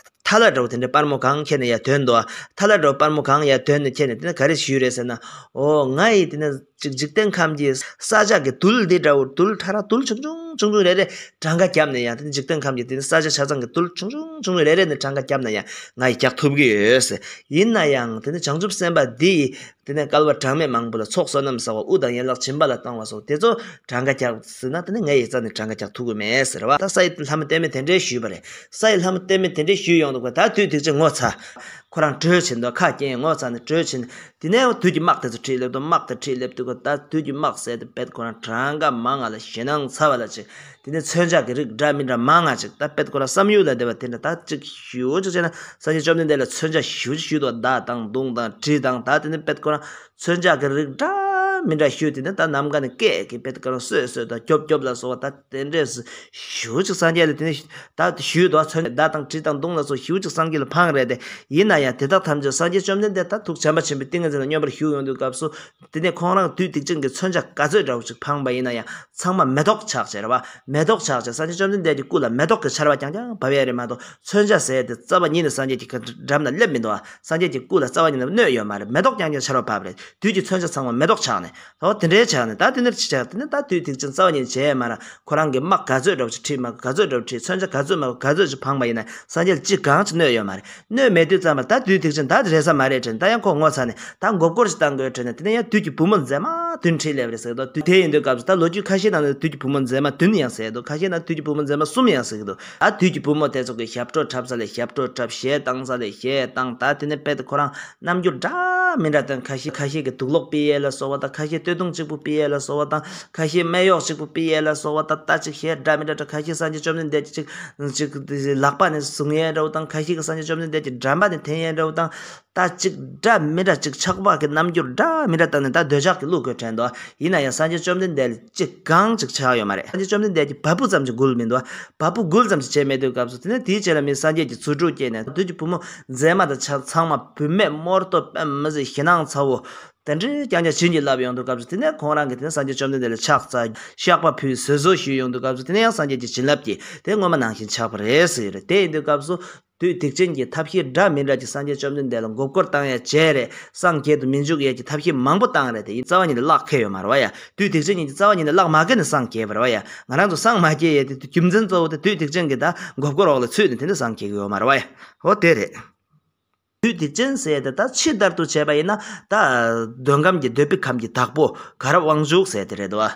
ཐལ་བ་འདྲ་བོ་དེ་འདྲའི་སྤར་མོ་གང་ཁྱེར་ནས་ཡར་དོན་འདུག་ཨ། ཐལ་བ་འདྲ་བོ་སྤར་མོ་གང་ཡར་དོན་ནས་ཁྱེར་ནས་དེ་ནས་ག་རེ་ཞུས་རེད་ཟེར་ན། འོ། ང་ཡི་དེ་ནས་འཇིག་འཇིག་རྟེན་ཁམས་ཀྱི་ས་ཆ་གི་རྡུལ་འདི་འདྲ་བོ། རྡུལ་ཕྲ་རགས་རྡུལ་ཆུང་ཆུང་ཆུང་ཆུང་རེ་རེ་གྲངས་ཀ་བརྒྱབ་ནས་ཡང་། དེ་ནས་འཇིག་རྟེན་ཁམས་ཀྱི་དེ་ནས་ས་ཆ་ཆ་ཚང་གི་རྡུལ་ཆུང་ཆུང་ཆུང་ཆུང་རེ་རེ་ནས་གྲངས་ཀ་བརྒྱབ་ན་ཡང་ང་ཡིས་བཀྱག་ཐུབ་ཀྱི་ཡོད་ཟེར། ཡིན་ན་ཡང་དེ་ནས་བྱང་ཆུབ་སེམས་དཔའ་འདི་ཡིས། དེ་ནས་བསྐལ་པ་གྲངས་མེད་མང་པོ་ལ་ཚོགས་བསོད་ནམས་བསགས་པ། དབུ་དང་ཡན་ལག་སྦྱིན་པ་ལ་བཏང་བ་སོགས་དེ་ཚོ་གྲངས་ཀ་བརྒྱབ་ཟེར་ན། དེ་ནི་ངས་ཡི་རྩ་ནས་གྲངས་ཀ་བརྒྱབ་ཐུབ་ཀྱི་མེད་ཟེར་བ། ད་ས་ཡི་ལྷ་མོ་བརྟན་མས་དེ་འདྲའི་ཞུས་པ་རེད། ས་ཡི་ལྷ་མོ་བརྟན་མས་དེ་འདྲའི་ཞུས་ཡོང་དུས་ད་དུས་དེ་ཅིག་ངོ་ཚ། ཁོ་རང་གྲོས་བྱེད་འདུག་ཁ་སྐྱེངས་ངོ་ཚ་ནས་གྲོས་བྱེད། དེ་ནས་དུས་ཀྱི་དམག་དེ་ཚོ་ཁྲིད་སླེབས་འདུག་དམག་དེ་ཁྲིད་སླེབས་དུས་ད་དུས་ཀྱི་དམག་ཟེར་དེ་དཔེ་ཁོ་རང་གྲངས་ཀ་མང་ང་ལ་ཞེད་སྣང་ཚ་བ་ལ་ཅིག་དེ་ནས་མཚོན་ཆ་གི་རིགས་འདྲ་མི་འདྲ་མང་ང་ཅིག་ད་དཔེ་ཁོ་རང་བསམ་ཡུལ་ལ་བསྡད་པ་དེ་འདྲ། ད་ཅིག་ཞུ་ཅིག་བྱས་ན། སངས་རྒྱས་བཅོམ་ལྡན་འདས་ལ་མཚོན་ཆ་ཞུ་ཞུ་དོ། མདའ་དང་མདུང་དང་གྲི་དང་། ད་དེ་ནས་དཔེ་ཁོ་རང་མཚོན་ཆ་གི་རིགས་འདྲ་མི་འདྲ་ཞུ། དེ་ནས་ད་ནམ་མཁའ་ནས་སྐད་ཀྱི་དཔེ་ཁོ་རང་གསོད་གསོད་དང་རྒྱོབ་རྒྱོབ་ལ་སོགས་པ། ད་དེ་འདྲས་ཞུ་ཅིག་སངས་རྒྱས་ལ་དེ་ནས་ད་ཞུ་དོ། མཚོན་མདའ་དང་གྲི་དང་མདུང་ལ་སོགས་ཞུ་ཅིག་སངས་རྒྱས་ལ་འཕངས་རེད་དེ། ཡིན་ན་ཡང་དེ་དག་ཐམས་ཅད་སངས་རྒྱས་བཅོམ་ལྡན་འདས་ད་ཐུགས་བྱམས་པ་ཆེན་པོའི་ཏིང་ངེ་འཛིན་ལ་སྙོམས་པར་ཞུགས་ཡོང་དུས་སྐབས་སུ། དེ་ནས་ཁོང་རང་དུས་དེ་ཅན་གྱི་མཚོན་ཆ་ག་ཚོད་འདྲ་བོ་ཅིག་འཕངས་པ་ཡིན་ན་ཡང་ཚང་མ་མེ་ཏོག་ཆགས་བྱས་རེད་བ། མེ་ཏོག་ཆགས་བྱས། སངས་རྒྱས་བཅོམ་ལྡན་འདས་ཀྱི་སྐུ་ལ་མེ་ཏོག་གི་ཆར་པ་རྐྱང་རྐྱང་བབས་ཡས་རེད་མ་གཏོགས། མཚོན་ཆ་ཟེར་དེ་རྩ་བ་ཉིད་ནས་སངས་རྒྱས་ཀྱི་འགྲམ་ན་སླེབས་མི་འདུག་བ། སངས་རྒྱས་ཀྱི་སྐུ་ལ་རྩ་བ་ཉིད་ནས་གནོད་ཡོད་མ་རེད། མེ་ཏོག་རྐྱང་རྐྱང་ཆར་པ་བབས་རེད། དུས་ཀྱི་མཚོན་ཆ་ཚང་མ་མེ་ཏོག་ཆགས་ནས། ཨོ། དེ་འདྲའི་ཆགས་ནས། ད་དེ་འདྲ་ཅིག་ཆགས། དེ་ནས་ད་དུས་དེ་ཅན་རྩ་བ་ཉིད་ནས་བྱས་མ་ར། ཁོ་རང་གི་དམག་ག་ཚོད་འདྲ་བོ་ཅིག་ཁྲིད་མ། ག་ཚོད་འདྲ་བོ་ཁྲིད། མཚོན་ཆ་ག་ཚོད་མ་ག་ཚོད་ཅིག་འཕངས་པ་ཡིན་ན་སངས་རྒྱས་ལ་ཅི་གང་ཅིག་གནོད་ཡོད་མ་རེད། གནོད་མེད་དུས་ཙམ་པ་ད་དུས་དེ་ཅན་ད་རེད་ས་མ་རེད་དྲན། ད་ཡང་ཁོ་ངོ་ཚ་ནས་ད་མགོ་སྐོར་ཞིག་བཏང་དགོས་དྲན་ནས། དེ་ནས་ཡང་དུས་ཀྱི་བུ་མོ་མཛེས་མ་བདུན་ཁྲིད་སླེབས་རེད་ཟེར་གི་འདུག་དུས་དེ་ཡིན་དུས་སྐབས་སུ་ད་ལོ་རྒྱུས་ཁ་ཤས་ནང་ནས་དུས་ཀྱི་བུ་མོ་མཛེས་མ་བདུན་ཡང་ཟེར་གི་འདུག་ཁ་ཤས་ནང་དུས་ཀྱི་བུ་མོ་མཛེས་མ་གསུམ་ཡང་ཟེར་གི་འདུག་ད་དུས་ཀྱི་བུ་མོ་དེ་ཚོ་གིས་ཞབས་བྲོ་འཁྲབ་ས་ལ་ཞབས་བྲོ་འཁྲབ། གཞས་བཏང་ས་ལ་གཞས་བཏང་། ད་དེ་ནས་དཔེ་དེ་ཁོ་རང་རྣམ་འགྱུར་འདྲ་མི་འདྲ་སྟོན། ཁ་ཤས་ཁ་ཤས་ཀྱིས་དུག་ལོག་ཕུལ་ཡས་ལ་སོགས་པ་དང་། ཁ་ཤས་སྟོད་ཐུང་གཅིག་པུ་ཕུལ་ཡས་ལ་སོགས་པ་དང་། ཁ་ཤས་སྨད་གཡོགས་གཅིག་པུ་ཕུལ་ཡས་ལ་སོགས་པ་དང་། ད་ཅིག་གཞས་འདྲ་མི་འདྲ་འཁྲབ། ཁ་ཤས་སངས་རྒྱས་བཅོམ་ལྡན་འདས་ཀྱི་ཅིག་ཅིག་ལག་པ་ནས་བཟུང་ཡས་འདྲ་བོ་དང་། ཁ་ཤས་ཀྱིས་སངས་རྒྱས་བཅོམ་ལྡན་འདས་ཀྱི་འགྲམ་པ་ནས་འཐེན་ཡས་འདྲ་བོ་དང་། ད་ཅིག་འདྲ་མི་འདྲ་ཅིག་ཆགས་པ་གི་རྣམ་འགྱུར་འདྲ་མི་འདྲ་བཏང་ནས་ད་འདོད་ཆགས་ཀྱི་གླུ་དགོད་དྲན་འདུག་ཡིན་ན་ཡང་སངས་རྒྱས་བཅོམ་ལྡན་འདས་ལ་ཅི་གང་ཅིག་ཆགས་ཡོད་མ་རེད། སངས་རྒྱས་བཅོམ་ལྡན་འདས་ཀྱིས་བ་སྤུ་ཙམ་ཅིག་འགུལ་མི་འདུག་བ་སྤུ་འགུལ་ཙམ་ཅིག་བྱས་མེད་དུས་སྐབས་སུ། དེ་ནས་དེའི་རྗེས་ལ་མི་སངས་རྒྱས་ཀྱི་རྫུ་འཕྲུལ་སྐྱེས་ནས། དུས་ཀྱི་བུ་མོ་མཛེས་མ་དང་ཆ་ཚང་མ་བུད་མེད་དམར་ཏོག་དཔེ་མི་སྲིད་ཞེད་སྣང་ཚ་བོ་དེ་འདྲའི་རྐྱང་རྐྱང་བྱིན་གྱིས་བརླབས་ཡོང་དུས་སྐབས་སུ། དེ་ནས་ཁོང་རང་གིས་དེ་ནས་སངས་རྒྱས་བཅོམ་ལྡན་འདས་ལ་ཕྱག་འཚལ། བཤགས་པ་ཕུལ། བཟོད་གསོལ་ཞུས་ཡོང་དུས་སྐབས་སུ། དེ་ནས་ཡང་སངས་རྒྱས་ཀྱི་བྱིན་རླབས་ཀྱིས་དེ་སྔོན་མ་ནང་བཞིན་ཆགས་པ་རེད་ཟེར་གྱི་རེད། དེ་ཡིན་དུས་སྐབས་སུ། དུས་དེ་ཅན་གྱི་ཐབས་ཤེས་འདྲ་མི་འདྲ་ཅིག་སངས་རྒྱས་བཅོམ་ལྡན་འདས་ལ་མགོ་སྐོར་བཏང་ཡ་བྱས་རེད། སངས་རྒྱས་དུ་མི་འཇུག་ཡས་ཀྱི་ཐབས་ཤེས་མང་པོ་བཏང་རེད་དེ། ཡིན་རྩ་བ་ཉིད་ནས་གླགས་ཁེལ་ཡོད་མ་རེད་བ་ཡ། དུས་དེ་ཅན་གྱི་རྩ་བ་ཉིད་ནས་གླགས་མ་ཁེལ་ནས་སངས་རྒྱས་པ་རེད་བ་ཡ། ང་རང་ཚོ་སངས་མ་རྒྱས་ཡས་དེ་རྒྱུ་མཚན་གཙོ་བོ་དེ་དུས་དེ་ཅན་གྱི་ད་མགོ་སྐོར་འོག་ལ་ཚུད་ནས་དེ་འདྲ་སངས་རྒྱས་ཀྱི་ཡོད་མ་རེད་བ་ཡ། འོ་དེ་རེད། དུས་དེ་ཅན་ཟེར་དེ་ད་ཕྱི་ལྟར་དུ་བྱས་པ་ཡིན་ན་ད་འདོད་ཁམས་ཀྱི་འདོད་པའི་ཁམས་ཀྱི་བདག་པོ་ག་ར་དབང་ཕྱུག་ཟེར་དེ་རེད་བ།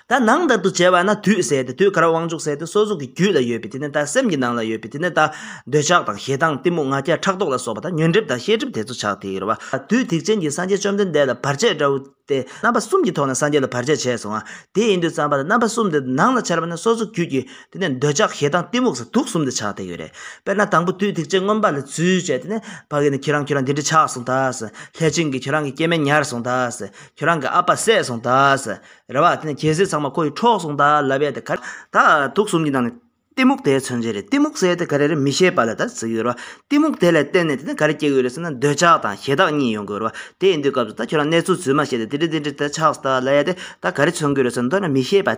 ད་ནང་ལྟར་དུ་བྱས་པ་ན་དུས་ཟེར་ཏེ། དུས་ག་ར་དབང་ཕྱུག་ཟེར་ཏེ། སོ་སོ་གི་རྒྱུད་ལ་ཡོད་པའི་དེ་ནས་ད་སེམས་ཀྱི་ནང་ལ་ཡོད་པའི་དེ་ནས་ད་འདོད་ཆགས་དང་ཞེ་སྡང་གཏི་མུག་ང་རྒྱལ་ཕྲག་དོག་ལ་སོགས་པ་ད་ཉོན་སྒྲིབ་དང་ཤེས་སྒྲིབ་དེ་ཚོ་ཆགས་དེ་ཡོད་རེད་བ། དུས་དེ་ཅན་གྱི་སངས་རྒྱས་བཅོམ་ལྡན་འདས་ལ་བར་ཆད་འདྲ་བོ་དེ་རྣམ་པ་གསུམ་གྱི་ཐོག་ནས་སངས་རྒྱས་ལ་བར་ཆད་བྱས་སོང་ང་། དེ་ཡིན་དུས་ཙམ་པ་ལ་རྣམ་པ་གསུམ་དེ་ནང་ལ་འཆར་བ་ན་སོ་སོ་རྒྱུད་ཀྱི་དེ་ནས་འདོད་ཆགས་ཞེ་སྡང་གཏི་མུག་ཟེར་དུག་གསུམ་དེ་ཆགས་དེ་ཡོད་རེད། དཔེར་ན་དང་པོ་དུས་དེ་ཅན་མངོན་པ་ལ་འཛུལ་བྱས་དེ་ནས་ཕ་གི་ནས་ཁྱེད་རང་ཁྱེད་རང་འདི་འདྲ་ཆགས་སོང་ད་ཟེར། ལྷས་བྱིན་གྱིས་ཁྱེད་རང་གི་སྐྱེ་དམན་ཉར་སོང་ད་ཟེར། ཁྱོད་རང་གི་ཨ་ཕ་བསད་སོང་ད་ཟེར། རེད་བ། དེ་ནས་རྒྱལ་སྲིད་ཚང་མ་ཁོ་ཡིས་འཕྲོག་སོང་ད་ལབ་ཡས་དེ་ག་རེ། ད་དུག་གསུམ་གྱི་ནང་ནས་ གཏི་མུག་དེ་མཚོན་གྱི་རེད། གཏི་མུག་ཟེར་དེ་ག་རེ་རེད། མི་ཤེས་པ་ལ་ད་ཟེར་གྱི་ཡོད་རེད་བ། གཏི་མུག་དེ་ལ་བརྟེན་ནས་དེ་ནི་ག་རེ་སྐྱེ་གི་ཡོད་རེད་ཟེར་ན། འདོད་ཆགས་དང་ཞེ་སྡང་གཉིས་ཡོང་གི་ཡོད་རེད་བ། དེ་ཡིན་དུས་སྐབས་སུ་ད་ཁྱོད་རང་གནས་ཚུལ་རྫུན་མ་བཤད་དེ་དེ་འདྲ་དེ་འདྲ་ད་ཆགས་སོང་ད་ལབ་ཡ་དེ་ད་ག་རེ་མཚོན་གྱི་ཡོད་རེད་ཟེར་ན། མདོར་ན་མི་ཤེས་པ་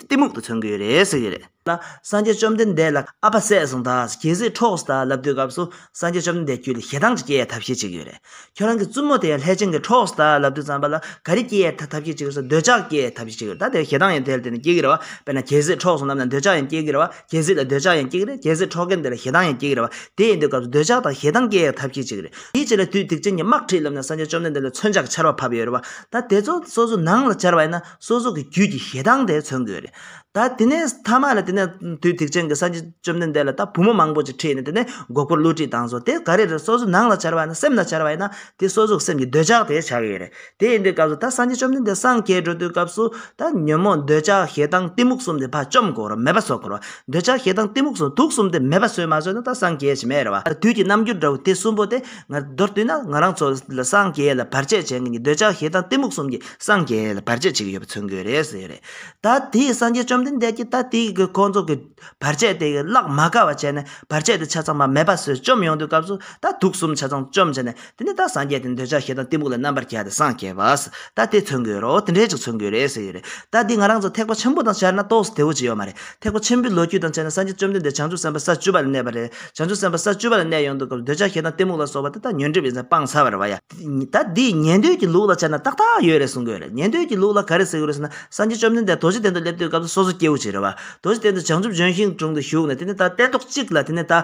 གཏི་མུག་དེ་མཚོན་གྱི་ཡོད་རེད་ཟེར་གྱི་རེད། ལ་སངས་རྒྱས་བཅོམ་ལྡན་འདས་ལ་ཨ་ཕ་བསད་སོང་ད། རྒྱལ་སྲིད་འཕྲོག་སོང་ད་ལབ་དུས་སྐབས་སུ་སངས་རྒྱས་བཅོམ་ལྡན་འདས་རྒྱུད་ལ་ཞེ་སྡང་ཅིག་སྐྱེ་ཡ་ཐབས་ཤེས་བྱེད་ཀྱི་ཡོད་རེད། ཁྱོད་རང་གི་བཙུན་མོ་དེ་ཡང་ལྷས་བྱིན་གྱིས་འཕྲོག་སོང་ད་ལབ་དུས་ཙམ་པ་ལ་ག་རེ་སྐྱེ་ཡ་ཐབས་ཤེས་བྱེད་ཀྱི་ཡོད་ཟེར། འདོད་ཆགས་སྐྱེ་ཡ་ཐབས་ཤེས་བྱེད་ཀྱི་ཡོད་རེད། ད་དེ་ཞེ་སྡང་ཡང་དེ་ལ་བརྟེན་ནས་སྐྱེ་གི་རེད་བ། དཔེར་ན་རྒྱལ་སྲིད་འཕྲོག་སོང་ལབ་ན་འདོད་ཆགས་ཡང་སྐྱེ་གི་རེད་བ། རྒྱལ་སྲིད་ལ་འདོད་ཆགས་ཡང་སྐྱེ་གི་རེད། རྒྱལ་སྲིད་འཕྲོག་མཁན་དེ་ལ་ཞེ་སྡང་ཡང་སྐྱེ་གི་རེད་བ། དེ་ཡིན་དུས་སྐབས་སུ་འདོད་ཆགས་དང་ཞེ་སྡང་སྐྱེ་ཡ་ཐབས་ཤེས་བྱེད་ཀྱི་རེད། དེའི་རྗེས་ལ་བདུད་སྡིག་ཅན་གྱི་དམག་ཁྲིད་ལབ་ནས་སངས་རྒྱས་བཅོམ་ལྡན་འདས་ལ་མཚོན་ཆ་གི་ཆར་པ་ཕབ་ཡོད་རེད་བ། ད་དེ་ཚོ་སོ་སོ་ནང་ལ་འཆར་བ་ཡིན་ན་སོ་སོ་གི་རྒྱུད་ཀྱི་ཞེ་སྡང་དེ་མཚོན་གྱི་ཡོད་རེད། ད་དེ་ནས་མཐའ་མ་ལ་དེ་ནས་བདུད་སྡིག་ཅན་གྱིས་སངས་རྒྱས་བཅོམ་ལྡན་འདས་ལ་ད་བུ་མོ་མང་པོ་ཅིག་ཁྲིད་ནས་དེ་ནས་མགོ་སྐོར་བསླུ་བྲིད་བཏང་སོང་། དེ་ག་རེ་རེད། སོ་སོ་ནང་ལ་འཆར་བ་ཡིན་ན། སེམས་ལ་འཆར་བ་ཡིན་ན་དེ་སོ་སོ་གི་སེམས་ཀྱི་འདོད་ཆགས་དེ་ཆགས་ཀྱི་ཡོད་རེད། དེ་ཡིན་དུས་སྐབས་སུ་ད་སངས་རྒྱས་བཅོམ་ལྡན་འདས་སངས་རྒྱས་འགྲོ་དུས་སྐབས་སུ་ད་ཉོན་མོངས་འདོད་ཆགས་ཞེ་སྡང་གཏི་མུག་གསུམ་དེ་ཕར་བཅོམ་དགོས་རེད། མེད་པ་བཟོ་དགོས་རེད། འདོད་ཆགས་ཞེ་སྡང་གཏི་མུག་གསུམ་དུག་གསུམ་དེ་མེད་པ་བཟོས་མ་བཟོས་ན་ད་སངས་རྒྱས་ཀྱི་མེད་རེད་བ། དུས་ཀྱི་རྣམ་འགྱུར་འདྲ་བོ་དེ་གསུམ་པོ་དེ་ང་མདོར་བསྡུས་ན་ང་རང་ཚོ་ལ་སངས་རྒྱས་ལ་བར་ཆད་བྱེད་མཁན་གྱི་འདོད་ཆགས་ཞེ་སྡང་གཏི་མུག་གསུམ་གྱིས་སངས་རྒྱས་ལ་བར་ཆད་བྱེད་ཀྱི་ཡོད་པ་མཚོན་གྱི་ཡོད་རེད་ཟེར་ཡོད་རེད། ད་དེའི་སངས་རྒྱས་བཅོམ་ལྡན་འདས་ཀྱིས་ད་དེའི་གི་ཁོང་ཚོ་གི་བར་ཆད་དེ་གི་གླགས་མ་དཀར་བ་བྱས་ནས་བར་ཆད་དེ་ཆ་ཚང་མ་མེད་པ་བཟོས་བཅོམ་ཡོང་དུས་སྐབས་སུ་ད་དུག་གསུམ་ཆ་ཚང་བཅོམ་བྱས་ནས་དེ་ནས་ད་སངས་རྒྱས་དེ་འདོད་ཆགས་ཞེ་སྡང་གཏི་མུག་ལས་རྣམ་པར་རྒྱལ་ཏེ་སངས་རྒྱས་པ། ད་དེ་མཚོན་གྱི་ཡོད་རེད། དེ་འདྲའི་ཅིག་མཚོན་གྱི་ཡོད་རེད་ཟེར་གྱི་རེད། ད་འདི་ང་རང་ཚོ་ཐེག་པ་ཆེན་པོ་དང་སྦྱར་ན་ཏོག་ཙམ་བདེ་བོ་ཅིག་ཡོད་མ་རེད། ཐེག་པ་ཆེན་པོའི་ལོ་རྒྱུས་དང་བྱས་ན་སངས་རྒྱས་བཅོམ་ལྡན་འདས་བྱང་ཆུབ་སེམས་དཔའ་ས་བཅུ་པ་ལ་གནས་པ་རེད། བྱང་ཆུབ་སེམས་དཔའ་ས་བཅུ་པ་ལ་གནས་ཡོང་དུས་སྐབས་འདོད་ཆགས་ཞེ་སྡང་གཏི་མུག་ལ་སོགས་པ་དེ་ད་ཉོན་སྒྲིབ་ཡིན་ཙང་སྤངས་ཚར་བ་རེད་བ་ཡ། ད་དེ་ཉན་ཐོས་ཀྱི་ལུགས་ལ་བྱས་ན་ཏག་ཏག་ཡོད་རེད་གསུང་གི་ཡོད་རེད། ཉན་ཐོས་ཀྱི་ལུགས་ལ་ག་རེ་ཟེར་གྱི་རེད་ཟེར་ན། སངས་རྒྱས་བཅོམ་ལྡན་འདས་རྡོ་རྗེ་གདན་དུ་སླེབས་དུས་སྐབས་སུ་སོ་སོ་སྐྱེ་བོ་ཅིག་རེད་བ། རྡོ་རྗེ་གདན་དུ་བྱང་ཆུབ་ལྗོན་ཤིང་དྲུང་དུ་བཞུགས་ནས་དེ་ནས་ད་སྟན་ཐོག་གཅིག་ལ་དེ་ནས་ད་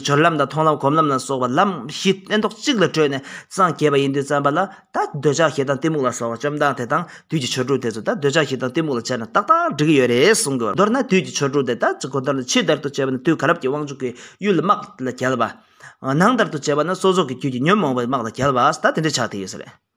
སྦྱོར་ལམ་དང་མཐོང་ལམ་སྒོམ་ལམ་ལ་སོགས་པ་ལམ་བཞི་སྟན་ཐོག་གཅིག་ལ་བགྲོད་ནས་སངས་རྒྱས་པ་ཡིན་དུས་ཙམ་པ་ལ། ད་འདོད་ཆགས་ཞེ་སྡང་གཏི་མུག་ལ་སོགས་པ་བཅོམ་སྟངས་དེ་དང་བདུད་ཀྱི་ཆོ་འཕྲུལ་དེ་ཚོ་ད་འདོད་ཆགས་ཞེ་སྡང་གཏི་མུག་ལ་སྦྱར་ན་ཏག་ཏག་འགྲིག་གི་ཡོད་རེད་གསུང་གི་ཡོད། མདོར་ན་བདུད་ཀྱི་ཆོ་འཕྲུལ་དེ་ད་ཅིག་གོ་ལྟར་ན་ཕྱི་ལྟར་དུ་བྱས་པ་ན་དུས་ག་རབ་ཀྱི་དབང་ཕྱུག་གི་ཡུལ་དམག་ལ་བརྒྱལ་བ། ནང་ལྟར་དུ་བྱས་པ་ན་སོ་སོ་གི་རྒྱུད་ཀྱི་ཉོན་མོངས་པའི་དམག་ལ་བརྒྱལ་བ། ད་དེ་འདྲ་ཆགས་བསྡད་ཡོད་ས་རེད།